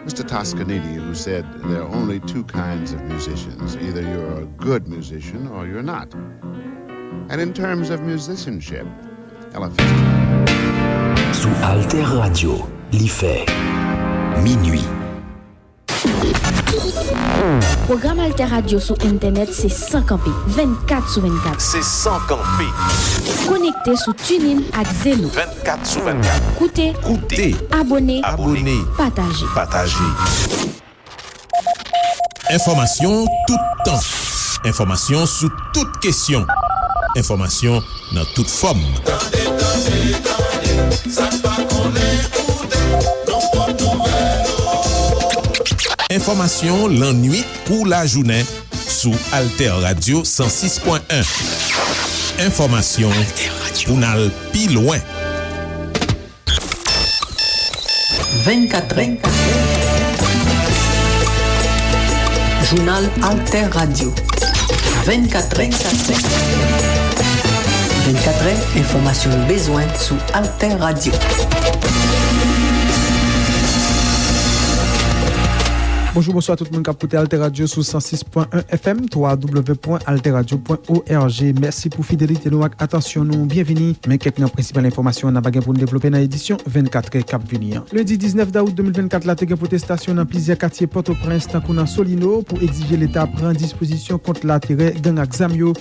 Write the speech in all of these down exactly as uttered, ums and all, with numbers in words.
Mister Toscanini, who said there are only two kinds of musicians, either you're a good musician or you're not. And in terms of musicianship, Ella Fitzgerald. Sou Alter Radio, li fè minui. Pwogram Alter Radio sou entènèt se san kanpe, vennkat sou vennkat. Se san kanpe. Konekte sou TuneIn ak Zeno. Vennkat sou vennkat. Koute, Koute. Abone, Abone. Pataje. Pataje. Enfòmasyon toutan. Enfòmasyon sou tout kesyon. Enfòmasyon nan tout fòm. Enfòmasyon lannwit kou lajounen sou Alter Radio san sis pwen en. Enfòmasyon pou n al pi lwen. Vennkatrè. Jounal Alter Radio. Vennkatrè. Vennkatrè, enfòmasyon nou bezwen sou Alter Radio. Bonjou, bonswa tout moun k ap koute Alter Radio sou san sis pwen en F M, twa W pwen alter radio pwen O R G. Mèsi pou fidelite nou ak atansyon nou. Byenvini. Men kèk nan prensipal enfòmasyon n ap gen pou n devlope nan edisyon vennkatrè k ap vini an. Lendi diznèf dawout de mil vennkat la, te gen pwotestasyon nan plizyè katye Pòtoprens, tankou nan Solino, pou egzije Leta pran dispozisyon kont laterè gang ak zam yo.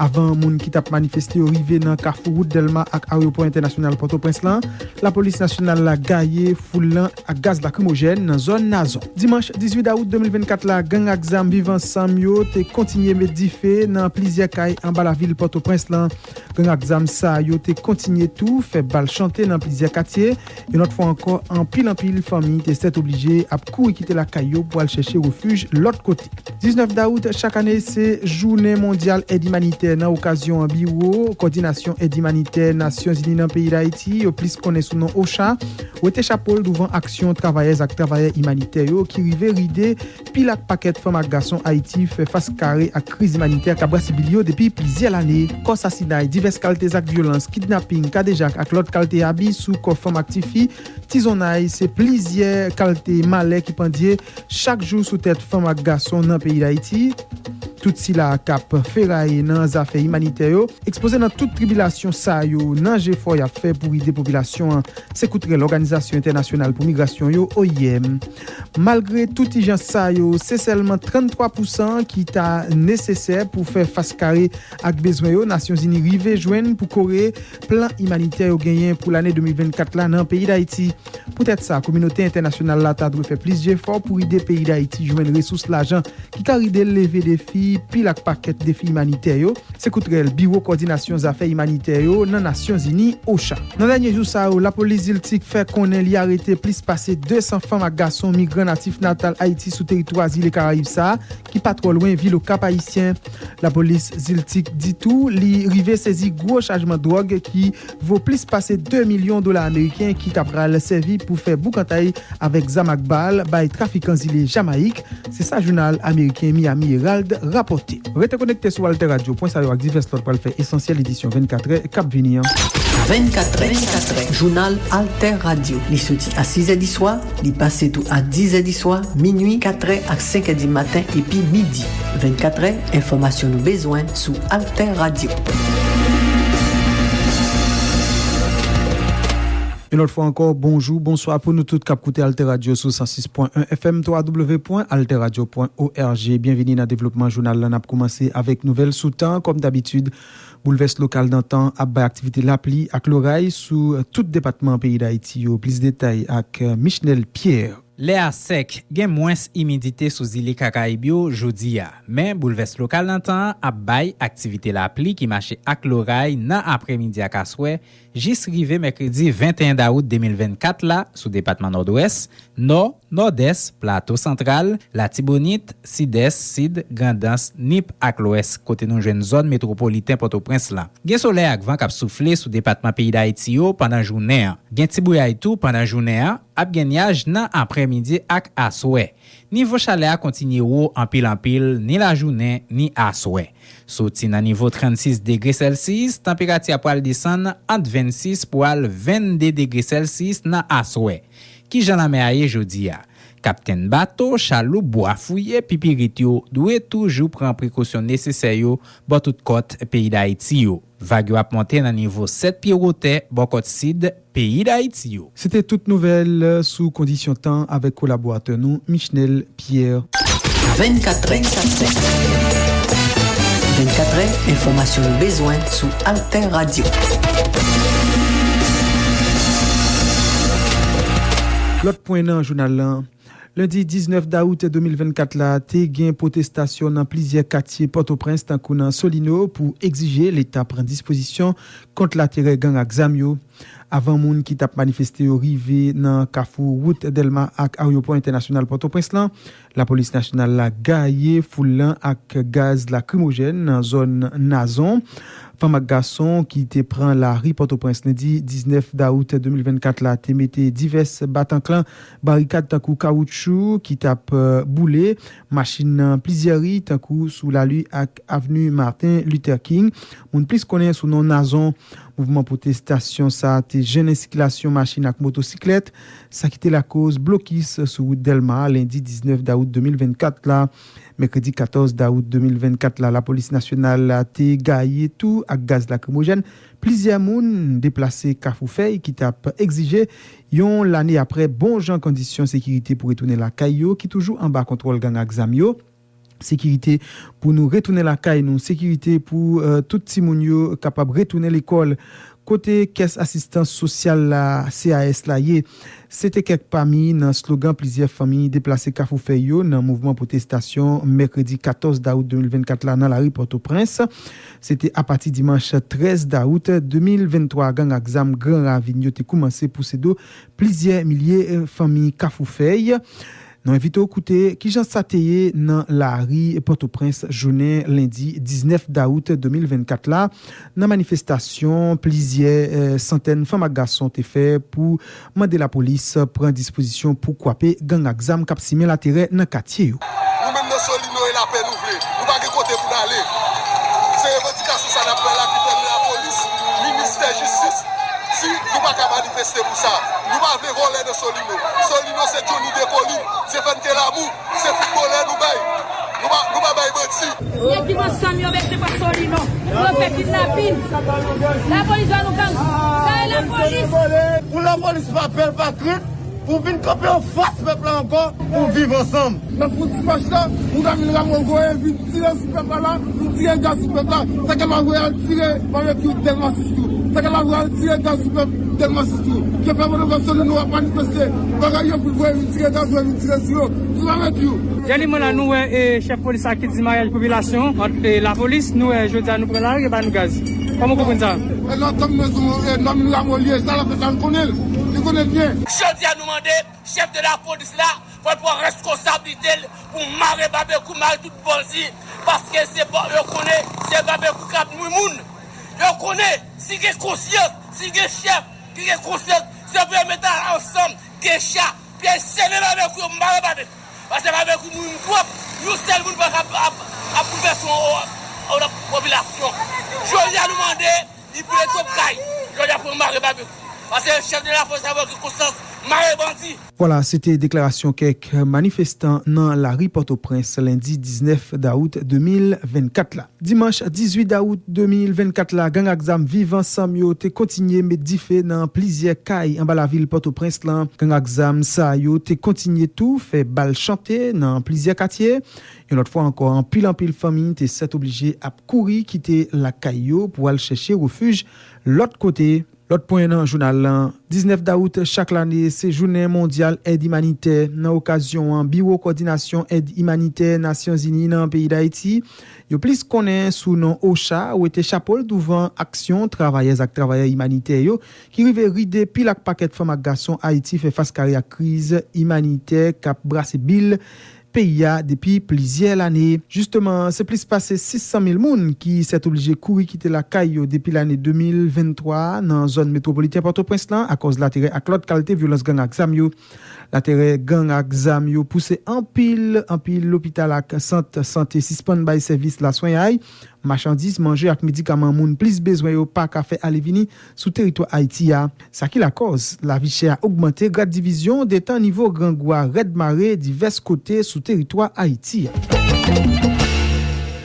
Avan moun ki t ap manifeste yo rive nan kafou wout Dèlma ak ayewopò entènasyonal Pòtoprens lan, lapolis nasyonal la gaye foul lan ak gaz lakrimojèn nan zòn Nazon. Dimanch dizuit dawout de mil vennkat la, gang ak zam Viv Ansanm yo te kontinye met dife nan plizyè kay anba lavil Pòtoprens lan. Gang ak zam sa yo te kontinye tou fè bal chante nan plizyè katye. Yon lòt fwa ankò, anpil anpil fanmi te sètoblije ap kouri kite lakay yo pou al chèche refij lòt kote. Diznèf dawout chak ane, se jounen mondyal èd imanitè. Nan okazyon an, Biwo Kòdinasyon Èd Imanitè Nasyonzini nan peyi Dayiti, yo plis konnen sou non OCHA, wete chapo l douvan aksyon travayèz ak travayè imanitè yo ki rive ride pil ak pakèt fanm ak gason Ayiti fè fas kare ak kriz imanitè k ap brase bil yo depi plizyè lane. Kò sasinay, divès kalte zak vyolans, kidnaping, kadejak ak lòt kalte abi sou kò fanm ak tifi, tizonnay, se plizyè kalte malè ki pandye chak jou sou tèt fanm ak gason nan peyi Dayiti. Tout sila k ap feraye nan zafè imanitè yo ekspoze nan tout tribilasyon sa yo nan jefò y ap fè pou ede popilasyon an. Se kout rèl Òganizasyon Entènasyonal pou Migrasyon yo, O I M. Malgre tout ijans sa yo, se sèlman tranntwa pousan ki ta nesesè pou fè fas kare ak bezwen yo Nasyonzini rive jwenn pou kore plan imanitè yo genyen pou lane de mil vennkat la nan peyi Dayiti. Poutèt sa, kominote entènasyonal la ta dwe fè plis jefò pou ede peyi Dayiti jwenn resous lajan ki ka ride l leve defi pil ak pakèt defi imanitè yo. Se kout rèl Biwo Kòdinasyon Zafè Imanitè yo nan Nasyonzini, OCHA. Nan dènye jou sa yo, lapolis Ziltik fè konnen li arete plis pase de san fanm ak gason migran natif natal Ayiti sou teritwa zile Karayib sa a, ki pa twò lwen vil Okap Ayisyen. Lapolis Ziltik di tou li rive sezi gwo chajman dwòg ki vo plis pase de milyon dola ameriken ki ta pral sèvi pou fè boukantay avèk zam ak bal bay trafikan zile Jamayik. Se sa jounal ameriken Miami Herald rapòte. Rete konekte sou Alter Radio. Pwen sa yo ak divès lòt pral fè esansyèl edisyon vennkatrè k ap vini an. Vennkatrè, vennkatrè, jounal Alter Radio. Li soti a sizè di swa, li pase tou a dizè di swa, minui, katrè ak senkè di maten epi midi. Vennkatrè, enfòmasyon nou bezwen sou Alter Radio. Yon lòt fwa ankò, bonjou, bonswa pou nou tout k ap koute Alter Radio sou san sis pwen en F M, twa W pwen alter radio pwen O R G. Byenvini nan devlopman jounal la. N ap kòmanse avèk nouvèl sou tan. Kòm dabitid, boulvès lokal nan tan ap bay aktivite lapli ak loray sou tout depatman peyi Dayiti yo. Plis detay ak Michnel Pierre. Lè a sèk, gen mwens imidite sou zile Karayib yo jodi a. Men, boulvès lokal nan tan an ap bay aktivite lapli ki mache ak loray nan aprèmidi ak aswè, jis rive mèkredi venteyen dawout de mil vennkat la, sou depatman Nòdwès, Nò, Nòdès, Plato Santral, Latibonit, Sidès, Sid, Grandans, Nip ak Lwès, kote nou jwenn zòn metwopoliten Pòtoprens lan. Gen solèy ak van k ap soufle sou depatman peyi Dayiti yo pandan jounen an. Gen ti bouyay tou pandan jounen an, ap gen nyaj nan aprèmidi ak aswè. Nivo chalè a kontinye wo anpil anpil, ni lajounen, ni aswè. Soti nan nivo trannsis degre Celsius, tanperati a pral desann ant vennsis pou al vennde degre Celsius nan aswè. Kijan lanmè a ye jodi a? Kaptenn bato, chaloup, bwa fouye, pipirit yo dwe toujou pran prekosyon nesesè yo bò tout kòt peyi Dayiti yo. Vag yo ap monte nan nivo sèt pye wotè bò kòt sid peyi Dayiti yo. Se te tout nouvèl sou kondisyon tan avèk kolaboratè nou, Michnel Pierre. Vennkat, vennkat, vennkat, enfòmasyon nou bezwen sou Alter Radio. Lòt pwen nan jounal lan, lendi diznèf dawout de mil vennkat la, te gen pwotestasyon nan plizyè katye Pòtoprens, tankou nan Solino, pou egzije Leta pran dispozisyon kont laterè gang ak zam yo. Avan moun ki t ap manifeste yo rive nan kafou wout Dèlma ak Aryopò Entènasyonal Pòtoprens lan, lapolis nasyonal la gaye foul lan ak gaz lakrimojèn nan zòn Nazon. Fanm ak gason ki te pran lari Pòtoprens lendi diznèf dawout de mil vennkat la te mete divès batanklan, barikad tankou kawotchou ki t ap, eh, boule machin nan plizyè ri, tankou sou lari ak avni Martin Luther King, moun plis konnen sou non Nazon. Mouvman pwotestasyon sa a te jennen sikilasyon machin ak motosiklèt, sa ki te lakoz blokis sou wout Dèlma lendi diznèf dawout de mil vennkat la. Mèkredi katòz dawout de mil vennkat la, lapolis nasyonal la te gaye tou ak gaz lakrimojèn plizyè moun deplase Kafou Fèy ki t ap egzije, yon lane apre, bon jan kondisyon sekirite pou retounen lakay yo, ki toujou anba kontwòl gang ak zam yo. Sekirite pou nou retounen lakay nou, sekirite pou, eh, tout timoun yo kapab retounen lekòl. Kote kès asistans sosyal la, C A S la ye? Se te kèk pami nan slogan plizyè fanmi deplase Kafou Fèy yo nan mouvman pwotestasyon mèkredi katòz dawout de mil vennkat la nan lari Pòtoprens. Se te apati dimanch trèz dawout de mil venntwa, gang ak zam Gran Ravin yo te koumanse pouse do plizyè milye, eh, fanmi Kafou Fèy. Nou envite w koute kijan sa te ye nan lari Pòtoprens jounen lendi diznèf dawout de mil vennkat la, nan manifestasyon plizyè, eh, santèn fanm ak gason te fè pou mande lapolis pran dispozisyon pou kwape gang ak zam k ap simen laterè nan katye yo. Nou menm nan Solino, e lapè nou vle. Nou pa gen kote pou n ale. Se revandikasyon sa n ap pran la ki pèmèt lapolis, ministè jistis, di nou pa ka manifeste pou sa. Nou pa vle vòlè nan Solino. Solino se Johnny Descollines, se Fenke Lamour, se foutbolè nou bay. Nou pa, nou pa bay manti. Nèg ki pran zam yo mete pa Solino pou yo fè kidnapin. Lapolis ba nou gang. Sa e lapolis. Pou lapolis pa pè, pa krent, pou vin kanpe anfas pèp la ankò, pou viv ansanm. Nan fout dimanch la, Mouda Milramò voye vin tire sou pèp la la, vin tire gaz sou pèp la. Sa k ap voye al tire babekyou Dèlma sis tou. Sa k ap voye al tire gaz sou pèp Dèlma sis tou. Ke pèp Pòtoprens nou ap manifeste. Bagay yo pou voye vin tire gaz, voye vin tire sou yo. Sou babekyou. Dènye moman la, nou wè, e, chèf polis la ki di maryaj popilasyon ant, e, lapolis, nou wè, jodi a nou pran lari, yo ba nou gaz. Kòman w konprann sa? E nan tanm mezon, e, nan Milramò li ye, sa l ap fè sa, nou konnen l. Nou konnen l byen. Jodi a nou mande chèf de lapolis la, fò l pran reskonsablite l pou mare Babekyou, mare tout bandi, paske se ba-, yo konnen se Babekyou k ap nwi moun. Yo konnen, si gen konsyans, si gen chèf ki gen konsyans, se pou yo mete ansanm, gen cha, pou yo sere Babekyou, mare Babekyou. Paske Babekyou nwi m twòp, yon sèl moun pa ka ap, ap, ap boulvèse yon, yon, yon popilasyon. Jodi a nou mande, li pou lete kay. Jodi a pou yo mare Babekyou. Paske chèf de lapolis la gen konsyans, mare bandi. Vwala, se te deklarasyon kèk manifestan nan lari Pòtoprens lendi diznèf dawout de mil vennkat la. Dimanch dizuit dawout de mil vennkat la, gang ak zam Viv Ansanm yo te kontinye met dife nan plizyè kay anba lavil Pòtoprens lan. Gang ak zam sa yo te kontinye tou fè bal chante nan plizyè katye. Yon lòt fwa ankò, anpil, anpil fanmi te sètoblije ap kouri kite lakay yo pou al chèche refij lòt kote. Lòt pwen nan jounal lan, diznèf dawout chak lane, se jounen mondyal èd imanitè. Nan okazyon an, Biwo Kowòdinasyon Èd Imanitè Nasyonzini nan peyi Dayiti, yo plis konnen sou non OCHA, wete chapo l douvan aksyon travayèz ak travayè imanitè yo, ki rive ride pil ak pakèt fanm ak gason Ayiti fè fas kare ak kriz imanitè k ap brase bil peyi a depi plizyè lane. Jisteman, se plis pase sis san mil moun ki sètoblije kouri kite lakay yo depi lane de mil venntwa nan zòn metwopoliten Pòtoprens lan, akòz laterè ak lòt kalite vyolans gang ak zam yo. Laterè gang ak zam yo pouse anpil, anpil lopital ak sant sante sispann bay sèvis laswenyay. Machandiz, manje ak medikaman moun plis bezwen yo pa ka fè ale vini sou teritwa Ayiti a. Sa ki lakòz lavi chè a ogmante, grad divizyon, detan nivo grangou a rèd mare divès kote sou teritwa Ayiti a.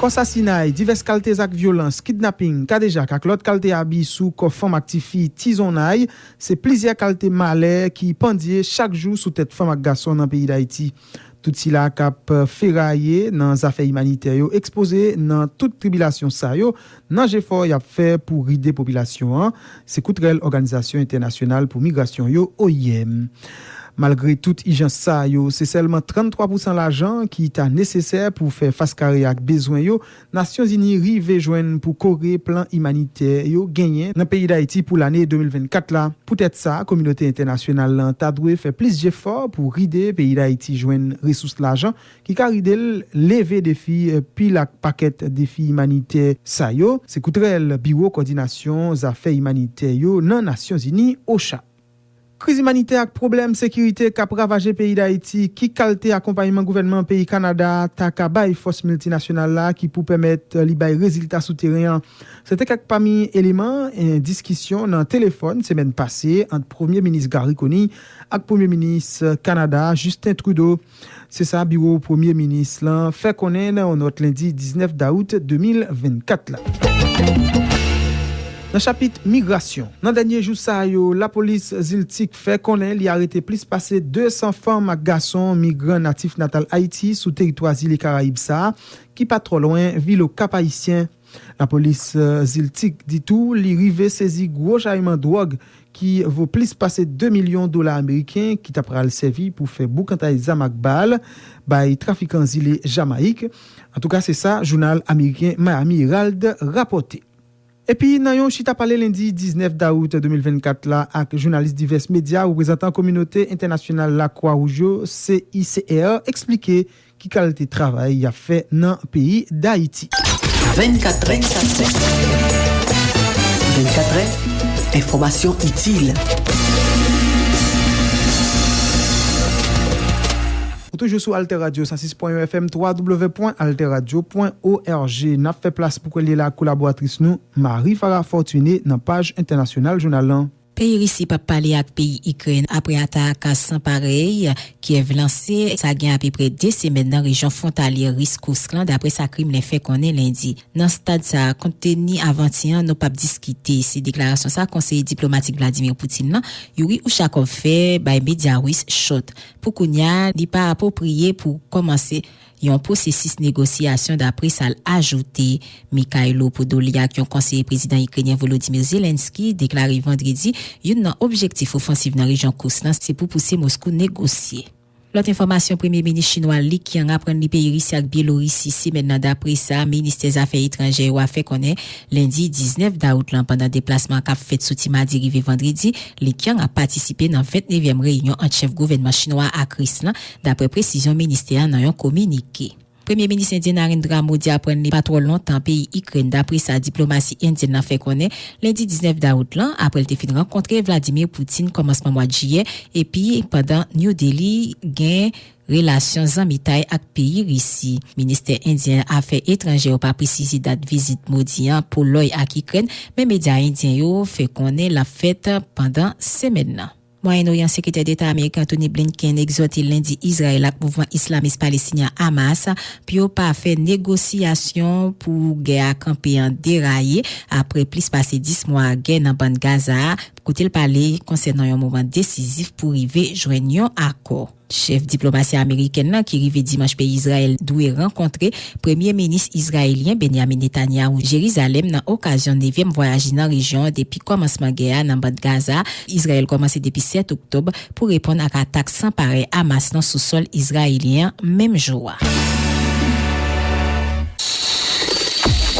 Kò sasinay, divès kalte zak vyolans, kidnaping, kadejak ak lòt kalte abi sou kò fanm ak tifi tizonnay, se plizyè kalte malè ki pandye chak jou sou tèt fanm ak gason nan peyi Dayiti. Tout sila k ap feraye nan zafè imanitè yo ekspoze nan tout tribilasyon sa yo, nan jefò y ap fè pou ride popilasyon an, se kout rèl Òganizasyon Entènasyonal pou Migrasyon yo, O I M. Malgre tout ijans sa yo, se sèlman tranntwa pousan lajan ki ta nesesè pou fè fas kare ak bezwen yo Nasyonzini rive jwenn pou kore plan imanitè yo genyen nan peyi Dayiti pou lane de mil vennkat la. Poutèt sa, kominote entènasyonal lan ta dwe fè plis jefò pou ride peyi Dayiti jwenn resous lajan ki ka ride l leve defi, eh, pil ak pakèt defi imanitè sa yo. Se kout rèl Biwo Kòdinasyon Zafè Imanitè yo nan Nasyonzini, OCHA. Kriz imanitè ak pwoblèm sekirite k ap ravaje peyi Dayiti, ki kalte akonpayman gouvènman peyi Kanada ta ka bay fòs miltinasyonal la ki pou pèmèt li bay rezilta sou teren an? Se te kèk pami eleman, eh, diskisyon nan telefòn semèn pase ant Premye Minis Garry Conille ak Premye Minis Kanada Justin Trudeau. Se sa biwo Premye Minis lan fè konnen nan yon nòt lendi diznèf dawout de mil vennkat la. Nan chapit migrasyon, nan dènye jou sa yo, lapolis Ziltik fè konnen li arete plis pase de san fanm ak gason migran natif natal Ayiti sou teritwa zile Karayib sa a ki pa twò lwen vil Okap Ayisyen. Lapolis, eh, Ziltik di tou li rive sezi gwo chayman dwòg ki vo plis pase de milyon dola ameriken ki ta pral sèvi pou fè boukantay zam ak bal bay trafikan zile Jamayik. Antouka, se sa jounal ameriken Miami Herald rapòte. Epi, nan yon chita pale lendi diznèf dawout de mil vennkat la ak jounalis divès medya, reprezantan kominote entènasyonal Lakwa Wouj yo, C I C R, eksplike ki kalte travay y ap fè nan peyi Dayiti. Vennkat è. Vennkat è, enfòmasyon itil. Ou toujou sou Alter Radio san sis pwen yon F M, twa w pwen alter radio pwen org. N ap fè plas pou kolye la ak kolaboratris nou, Marie Farah Fortuné, nan paj entènasyonal jounal lan. Peyi Risi p ap pale ak peyi Ikrèn apre atak san parèy Kyèv lanse, sa gen apeprè de semèn nan rejyon fwontalyè ris Kous lan, dapre sa Kremlen fè konnen lendi. Nan stad sa a, kont teni avanti an, nou p ap diskite. Se deklarasyon sa konseye diplomatik Vladimir Putin lan, Yuri Ushakov, fè bay medya ris Chot. Pou kounye a, li pa apwopriye pou kòmanse yon pwosesis negosyasyon, dapre sa l ajoute. Mikhailo Podolyak, yon konseye prezidan ikrenyen Volodymyr Zelensky, deklare vandredi youn nan objektif ofansiv nan rejyon Kous lan se pou pouse Moskou negosye. Lòt enfòmasyon, Premye Minis chinwa Li Qiang aprann li peyi Risi ak Byelorisi semèn nan, dapre sa ministè zafè etranjè yo a fè konnen lendi diznèf dawout lan, pandan deplasman an k ap fèt soti madi rive vandredi. Li Qiang ap patisipe nan vennnevyèm reyinyon ant chèf gouvènman chinwa ak ris lan, dapre presizyon ministè a nan yon kominike. Premye Minis endyen Narendra Modi aprann li pa twò lontan peyi Ikrèn, dapre sa diplomasi endyèn nan fè konnen lendi diznèf dawout lan, apre l te fin rankontre Vladimir Putin kòmansman mwa jiyè, epi pandan New Delhi gen relasyon zanmitay ak peyi Risi. Ministè endyen afè etranjè yo pa presize dat vizit Modi an Polòy ak Ikrèn, men medya endyen yo fè konnen l ap fèt pandan semèn nan. Mwayen Oryan, Sekretè Deta ameriken Antony Blinken egzòte lendi Izrayèl ak mouvman islamis palestinyen Hamas pou yo pa fè negosyasyon pou gè a kanpe an deraye apre plis pase dis mwa gè nan bann Gaza a, kote l pale konsènan yon moman desizif pou rive jwenn yon akò. Chèf diplomasi amerikèn lan, ki rive dimanch peyi Izrayèl, dwe rankontre Premye Minis izrayelyen Benjamin Netanyahu Jerizalèm nan okazyon nevyèm vwayaj li nan rejyon an depi kòmansman gè a nan bann Gaza. Izrayèl kòmanse depi sèt oktòb pou reponn ak atak san parèy Hamas nan sousòl izrayelyen an menm jou a.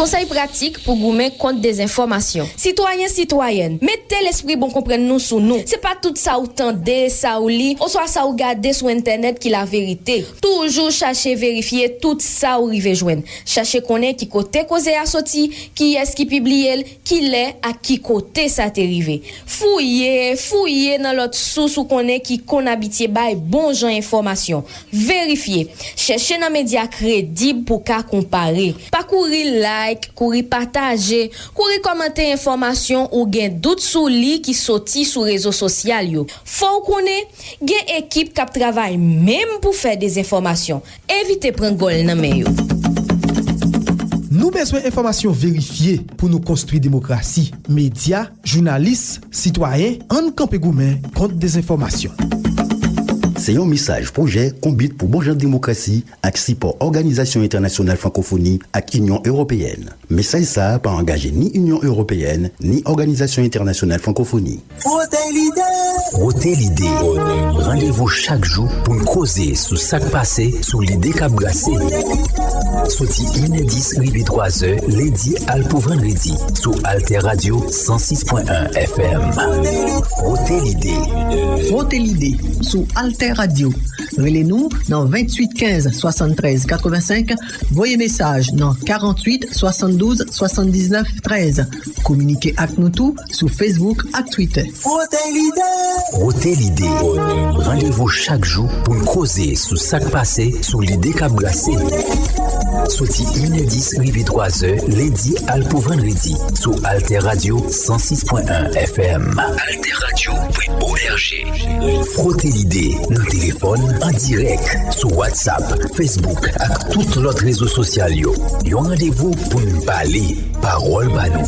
Konsèy pratik pou goumen kont dezenfòmasyon. Sitwayen, sitwayèn, mete lespri bon konprann nou sou nou. Se pa tout sa w tande, sa w li, oswa sa w gade sou entènèt ki laverite. Toujou chache verifye tout sa w rive jwenn. Chache konnen ki kote koze a soti, kiyès ki pibliye l, kilè ak ki kote sa te rive. Fouye, fouye nan lòt sous ou konnen ki konn abitye bay bon jan enfòmasyon. Verifye. Chèche nan medya kredib pou w ka konpare. Pa kouri like, kouri pataje, kouri kòmante enfòmasyon ou gen dout sou li ki soti sou rezo sosyal yo. Fò w konnen, gen ekip k ap travay menm pou fè dezenfòmasyon. Evite pran gòl nan men yo. Nou bezwen enfòmasyon verifye pou nou konstwi demokrasi. Medya, jounalis, sitwayen, ann kanpe goumen kont dezenfòmasyon. Se yon mesaj pwojè Konbit pou bon jan demokrasi ak sipò Òganizasyon Entènasyonal Frankofoni ak Inyon Ewopeyèn. Mesaj sa a pa angaje ni Inyon Ewopeyèn, ni Òganizasyon Entènasyonal Frankofoni. Frote lide. Frote lide. Randevou chak jou pou n koze sou sa k pase, sou lide k ap brase. Soti inè dis rive twazè, lendi al pou vandredi, sou Alter Radio san sis pwen en F M. Frote lide. Frote lide sou Alter Radio. Rele nou nan venntuit kenz swasanntrèz katrevensenk, voye mesaj nan karanntuit swasanndouz swasanndiznèf trèz. Kominike ak nou tou sou Facebook ak Twitter. Frote lide. Frote lide. Randevou chak jou pou n koze sou sa k pase, sou lide k ap brase. Soti inè dis rive twazè, lendi al pou vandredi, sou Alter Radio san sis pwen en F M. Alter Radio pwen O R G. Frote lide nan telefòn, an dirèk, sou WhatsApp, Facebook ak tout lòt rezo sosyal yo. Yon randevou pou n pale. Pawòl pa nou.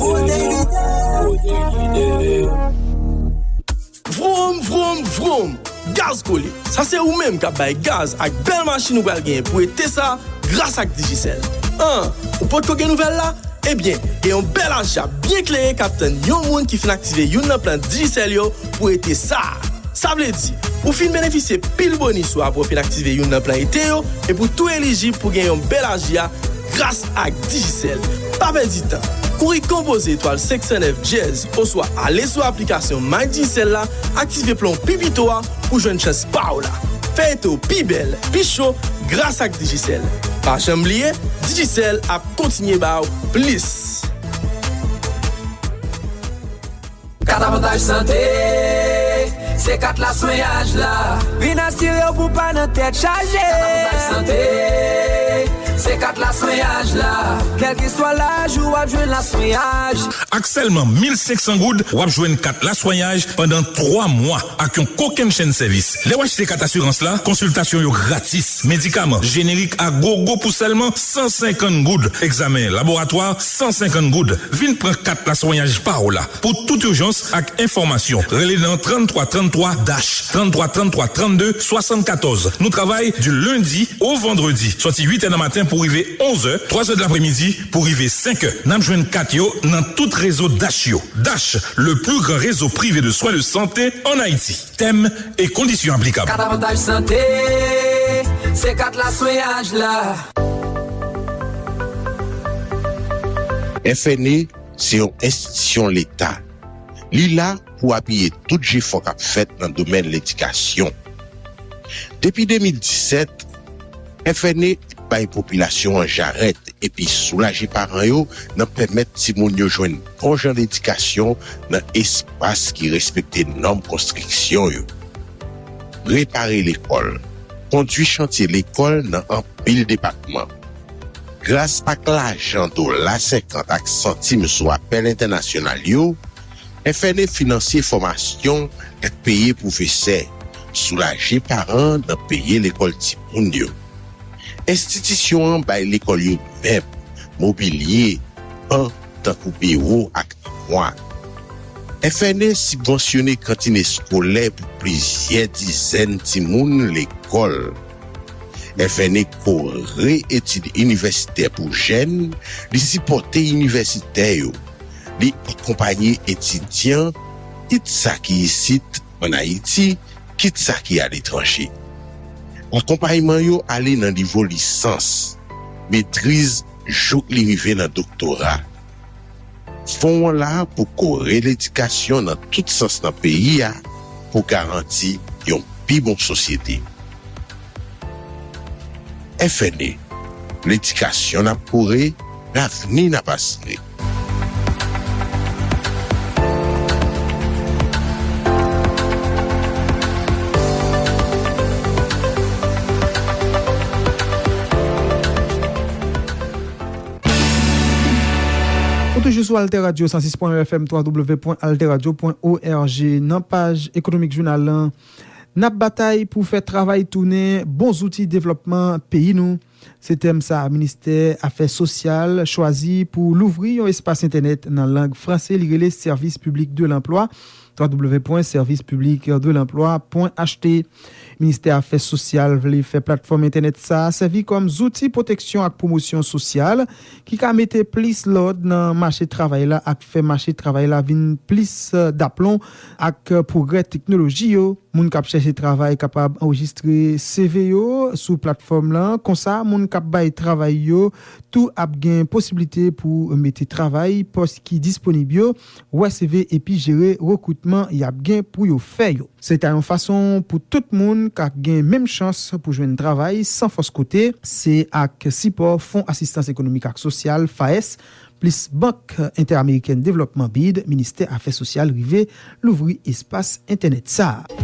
Vroom, vroom, vroom! Gaz kole! Sa se ou menm k ap bay gaz ak bèl machin ou pral genyen pou ete sa gras ak Digicel. An, ou potko gen nouvèl la? Ebyen, gen yon bèl aji a byen klere k ap tann yon moun ki fin aktive youn nan plan Digicel yo pou ete sa. Sa vle di, ou fin benefisye pil bonis ou apre w fin aktive youn nan plan ete yo, epi w tou elijib pou gen yon bèl aji a gras ak Digicel. Pa pèdi tan. Kouri konpoze etwal senk san nèf dyèz oswa ale sou aplikasyon My Digicel la, aktive plan w pi pito a pou jwenn chans pa w la. Fè ete w pi bèl, pi cho gras ak Digicel. Pa janm bliye, Digicel ap kontinye ba w plis. Kat avantaj sante, se kat laswenyaj la. Vin asire w pou w pa nan tèt chaje. Kat avantaj sante, se kat laswenyaj la. Kèlkeswa laj ou, w ap jwenn laswenyaj. Ak sèlman mil senk san goud, w ap jwenn kat laswenyaj pandan twa mwa ak yon kokennchenn sèvis. Lè w achte kat asirans la, konsiltasyon yo gratis, medikaman jenerik a gogo pou sèlman san senkant goud, egzamen laboratwa san senkant goud. Vin pran kat laswenyaj pa w la. Pou tout ijans ak enfòmasyon, rele nan trannntwa trannntwa dash, trannntwa trannntwa trannde swasannkatòz. Nou travay di lendi o vandredi, sòti uit è nan maten pou rive onz è, twa è de lapremidi pou rive senk è. N ap jwenn kat yo nan tout rezo Dash yo. Dash, le plus grand réseau privé de soins de santé en Haïti. Tèm e kondisyon aplikab. Kat avantaj sante, se kat laswenyaj la. F N E se yon enstitisyon leta. Li la pou apiye tout jefò k ap fèt nan domèn ledikasyon. Depi de mil disèt, F N E bay popilasyon an jarèt epi soulaje paran yo nan pèmèt timoun yo jwenn bon jan ledikasyon nan espas ki respekte nòm konstriksyon yo. Repare lekòl, kondui chantye lekòl nan anpil depatman. Gras ak lajan dola senkant ak santim sou apèl entènasyonal yo, F N E finanse fòmasyon ak peye pwofesè, soulaje paran nan peye lekòl timoun yo. Enstitisyon an bay lekòl yo mèb, mobilye, ban, tankou biwo ak amwa. F N E sibvansyone kantin eskolè pou plizyè dizèn timoun lekòl. F N E kore etid inivèsitè pou jèn, li sipòte inivèsitè yo, li akonpaye etidyan, kit sa ki isit ann Ayiti, kit sa ki aletranje. Akonpayman yo ale nan nivo lisans, metriz jouk li rive nan doktora. Fon an la pou kore ledikasyon nan tout sans nan peyi a pou garanti yon pi bon sosyete. F N E, ledikasyon n ap kore, lavni n ap asire. Ou toujou sou Alter Radio san sis pwen en F M, twa w w w pwen alter radio pwen o r g. Nan paj ekonomik jounal lan, n ap batay pou fè travay tounen bon zouti devlòpman peyi nou. Se tèm sa a Ministè Afè Sosyal chwazi pou louvri yon espas entènèt nan lang franse, li rele Service Public de l'Emploi, twa w w w pwen service public de l'emploi pwen h t. Ministè Afè Sosyal vle fè platfòm entènèt sa a sèvi kòm zouti pwoteksyon ak pwomosyon sosyal ki ka mete plis lòd nan mache travay la ak fè mache travay la vin plis, eh, daplon ak, eh, pwogrè teknoloji yo. Moun k ap chèche travay kapab anrejistre C V yo sou platfòm lan. Konsa, moun k ap bay travay yo tou ap gen posiblite pou mete travay, pòs ki disponib yo, wè C V epi jere rekritman y ap gen pou yo fè yo. Se ta yon fason pou tout moun ka gen menm chans pou jwenn travay san fòs kote. Se ak sipò Fon Asistans Ekonomik ak Sosyal, FAES, plis Bank Entèamerikèn Devlòpman, bid, Ministè Afè Sosyal rive louvri espas entènèt sa a.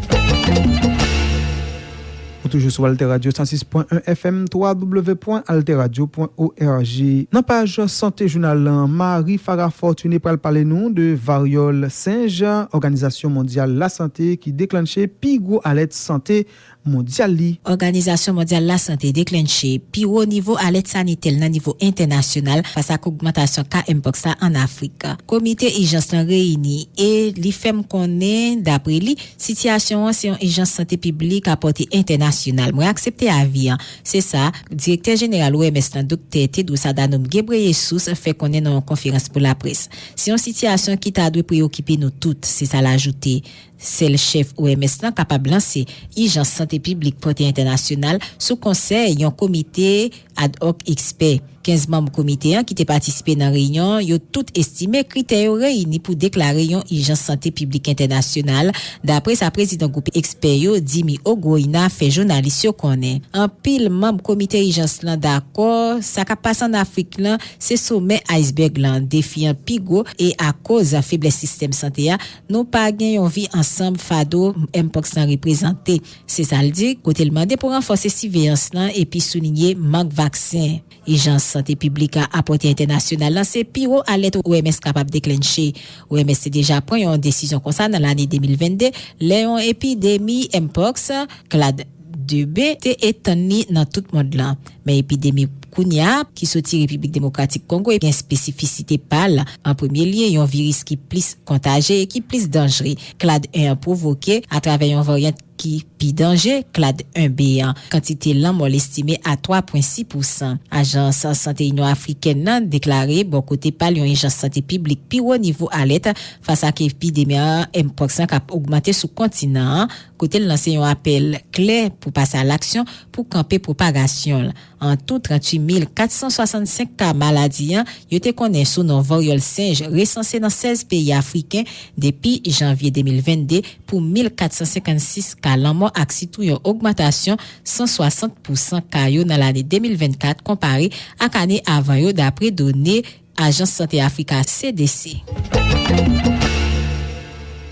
Ou toujou sou Alter Radio san sis pwen en F M, twa w w w pwen alter radio pwen o r g. Nan paj sante jounal lan, Marie Farah Fortuné pral pale nou de varyòl senj, Òganizasyon Mondyal Lasante ki deklanche pi gwo alèt sante mondyal li. Òganizasyon Mondyal Lasante deklenche pi wo nivo alèt sanitè l nan nivo entènasyonal fas ak ogmantasyon ka Mpox la ann Afrik. Komite ijans lan reyini e li fè m konnen, dapre li, sitiyasyon an se yon ijans sante piblik a pòte entènasyonal. Mwen aksepte avi an. Se sa, Direktè Jeneral O M S lan, Doktè Tedros Adhanom Ghebreyesus, fè konnen nan yon konferans pou laprès. Se yon sitiyasyon ki ta dwe preyokipe nou tout, se sa l ajoute. Sèl chèf O M S lan kapab lanse ijans sante piblik pòte entènasyonal sou konsèy yon komite ad hoc ekspè. Kenz manm komite an ki te patisipe nan reyinyon an, yo tout estime kritè yo reyini pou deklare yon ijans sante piblik entènasyonal, dapre sa prezidan gwoup ekspè yo, Dimi Ogroina, fè jounalis yo konnen. Anpil manm komite ijans lan dakò, sa k ap pase ann Afrik lan, se somè aysbèg lan, defi an pi gwo, e akoz feblès sistèm sante a, nou pa gen yon vi ansanm fado Mpox lan reprezante. Se sa l di, kote l mande pou ranfòse siveyans lan epi soulinye mank vaksen. Ijans sante piblik a apòte entènasyonal lan se pi wo alèt O M S kapab deklenche. O M S te deja pran yon desizyon konsa nan lane de mil vennde, lè yon epidemi Mpox, klad de B, te etann li nan tout mond lan. Men epidemi kounye a, ki soti Repiblik Demokratik Kongo, gen espesifisite pa l. An premye lye, yon viris ki plis kontaje e ki plis danjre. Klad en an pwovoke atravè yon varyant ki pi danje, klad en B an. Kantite lanmò l estime a twa pwen sis pousan. Ajans Sante Inyon Afrikèn nan deklare bò kote pa l yon ijans sante piblik pi wo nivo alèt fas ak epidemi a Mpox lan k ap ogmante sou kontinan an, kote l lanse yon apèl klè pou pase a laksyon pou kanpe pwopagasyon l. An tou, tranntuit mil katsan swasannsenk ka maladi an, yo te konnen sou non varyòl senj, resanse nan sèz peyi afriken depi janvye de mil vennde, pou mil katsan senkannsis ka lanmò ak sitou yon ogmantasyon san swasant pousan ka yo nan lane de mil vennkat konpare ak ane avan yo, dapre done Ajans Sante Afrik la, C D C.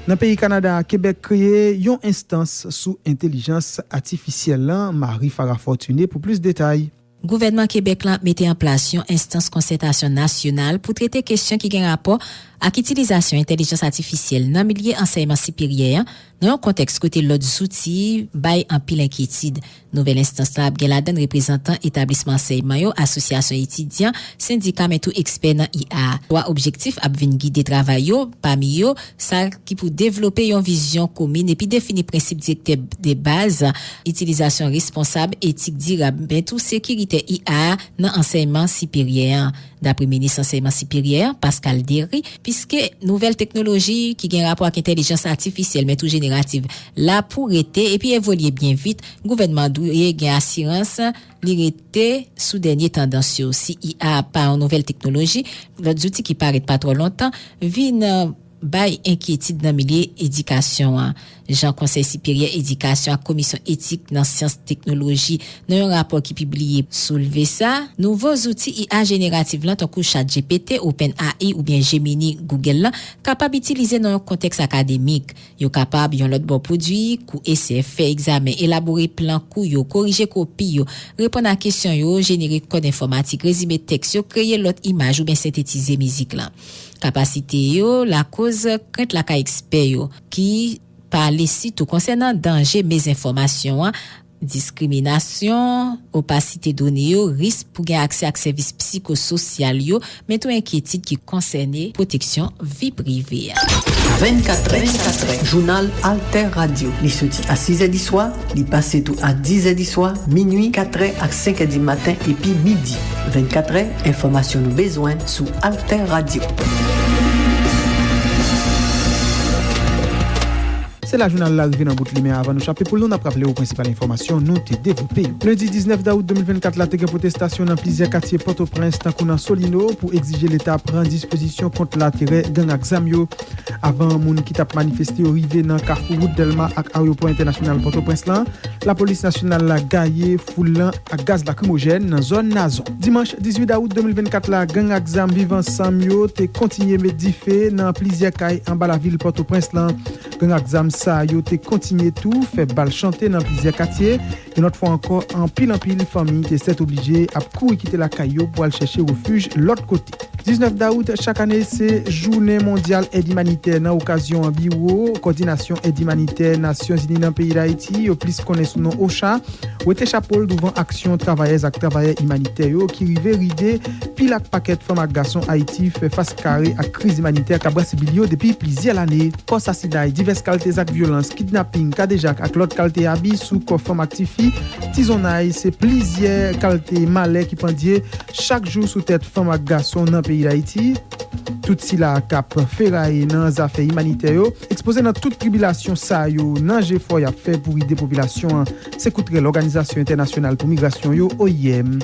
Nan peyi Kanada, Kebèk kreye yon enstans sou entèlijans atifisyèl lan, Marie Farah Fortuné, pou plis detay. Gouvènman Kebèk lan ap mete an plas yon enstans konsètasyon nasyonal pou trete kesyon ki gen rapò ak itilizasyon entèlijans atifisyèl nan milye ansèyman siperyè an, nan yon kontèks kote lòt zouti bay anpil enkyetid. Nouvèl enstans lan ap gen ladan l reprezantan etablisman ansèyman yo, asosyasyon etidyan, sendika, men tou ekspè nan I A. Twa objektif ap vin gide travay yo, pami yo, sa ki pou devlope yon vizyon komin epi defini prensip direktè de baz, itilizasyon responsab, etik dirab, men tou sekirite I A nan ansèyman siperyè an. Dapre minis ansèyman siperyè an, Pascal Derry, Piske nouvèl teknoloji ki gen rapò ak entèlijans atifisyèl, men tou jenerativ la pou rete epi evolye byen vit, gouvènman dwe gen asirans li rete sou dènye tandans yo. Si I A pa yon nouvèl teknoloji, lòt zouti ki parèt pa twò lontan vin, eh, bay enkyetid nan milye edikasyon an. Jan Konsèy Siperyè Edikasyon ak Komisyon Etik nan Syans Teknoloji, nan yon rapò ki pibliye, soulve sa, nouvo zouti I A jeneratif lan, tankou ChatGPT, OpenAI oubyen Gemini Google lan, kapab itilize nan yon kontèks akademik. Yo kapab, yon lòt bò, pwodui kou esè, fè egzamen, elabore plan kou yo, korije kopi yo, reponn a kesyon yo, jenere kòd enfòmatik, rezime tèks yo, kreye lòt imaj oubyen sentetize mizik lan. Kapasite yo lakoz krent lakay ekspè yo, ki pale sitou konsènan danje mizenfòmasyon an, diskriminasyon, opasite done yo, risk pou gen aksè ak sèvis psikososyal yo, men tou enkyetid ki konsène pwoteksyon vi prive a. Vennkat è, vennkat è, jounal Alter Radio. Li soti a sis è di swa, li pase tou a diz è di swa, minui, kat è ak senk è di maten epi midi. Vennkat è, enfòmasyon nou bezwen sou Alter Radio. Se la jounal la rive nan bout li, men avan nou chape poul nou, n ap raple w prensipal enfòmasyon nou te devlope yo. Lendi diznèf dawout de mil vennkat la, te gen pwotestasyon nan plizyè katye Pòtoprens, tankou nan Solino, pou egzije Leta pran dispozisyon kont laterè gang ak zam yo. Avan moun ki t ap manifeste yo rive nan kafou wout Dèlma ak ayewopò entènasyonal Pòtoprens lan, lapolis nasyonal la gaye foul lan ak gaz lakrimojèn nan zòn Nazon. Dimanch dizuit dawout de mil vennkat la, gang ak zam Viv Ansanm yo te kontinye met dife nan plizyè kay anba lavil Pòtoprens lan. Gang ak zam sa yo te kontinye tou fè bal chante nan plizyè katye. Yon lòt fwa ankò, anpil, anpil fanmi te sètoblije ap kouri kite lakay yo pou al chèche refij lòt kote. Diznèf dawout chak ane, se jounen mondyal èd imanitè. Nan okazyon an, Biwo Kòdinasyon Èd Imanitè Nasyonzini nan peyi Dayiti, yo plis konnen sou non OCHA, wete chapo l douvan aksyon travayèz ak travayè imanitè yo ki rive ride pil ak pakèt fanm ak gason Ayiti fè fas kare ak kriz imanitè k ap brase bil yo depi plizyè lane. Kò sasinay, divès kalte zak vyolans, kidnaping, kadejak ak lòt kalte abi sou kò fanm ak tifi, tizonnay, se plizyè kalte malè ki pandye chak jou sou tèt fanm ak gason nan peyi Dayiti. Tout sila k ap feraye nan zafè imanitè yo ekspoze nan tout tribilasyon sa yo nan jefò y ap fè pou ede popilasyon an, se kout rèl Òganizasyon Entènasyonal pou Migrasyon yo, O I M.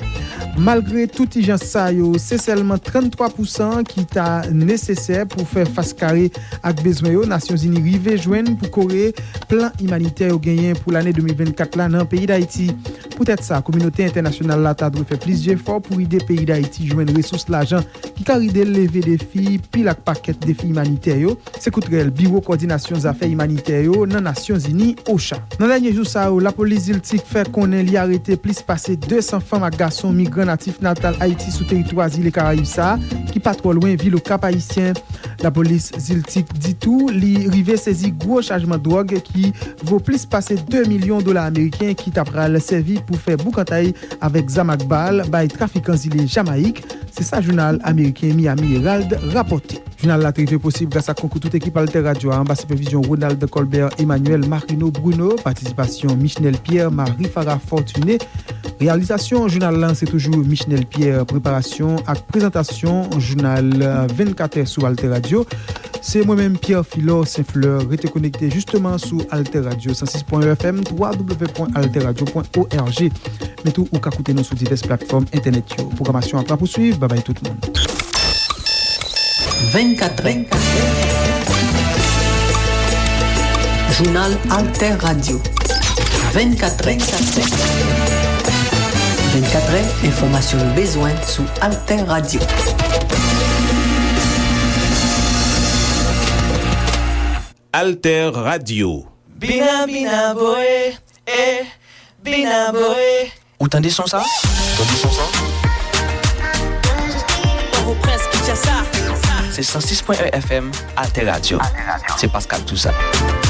Malgre tout ijans sa yo, se sèlman tranntwa pousan ki ta nesesè pou fè fas kare ak bezwen yo Nasyonzini rive jwenn pou kore plan imanitè yo genyen pou lane de mil vennkat la nan peyi Dayiti. Poutèt sa, kominote entènasyonal la ta dwe fè plis jefò pou ede peyi Dayiti jwenn resous lajan ki ka ede l leve defi pil ak pakèt defi imanitè yo, se kout rèl Biwo Kòdinasyon Zafè Imanitè yo nan Nasyonzini, OCHA. Nan dènye jou sa yo, lapolis Ziltik fè konnen li arete plis pase de san fanm ak gason migran natif natal Ayiti sou teritwa zile Karayib sa a, ki pa twò lwen vil Okap Ayisyen. Lapolis Ziltik di tou li rive sezi gwo chajman dwòg ki vo plis pase de milyon dola ameriken ki ta pral sèvi pou fè boukantay avèk zam ak bal bay trafikan zile Jamayik. Se sa jounal ameriken Miami Herald rapòte. Jounal la te rive posib gras ak konkou tout ekip Alter Radio a, anba sipèvizyon Ronald Colbert, Emmanuel Marino Bruno, patisipasyon Michnel Pierre, Marie Farah Fortuné. Reyalizasyon jounal lan se toujou Michnel Pierre, preparasyon ak prezantasyon jounal, eh, vennkat è sou Alter Radio. Se mwen menm, Pierre Philor Saint Fleur. Rete konekte jisteman sou Alter Radio san sis pwen en F M, twa w w w pwen alter radio pwen o r g. Men tou, ou ka koute nou sou divès platfòm entènèt yo. Pwogramasyon ap rapousuiv. Babay tout moun. Vennkat è. Jounal Alter Radio. Vennkat è. Vennkat è, enfòmasyon nou bezwen sou Alter Radio. Alter Radio. Bina bina boe, eh, bina boe. Ou tande son sa? Tande son sa? Pòtoprens, Kinshasa. Se san sis pwen en F M, Alter Radio. Se Pascal Toussaint.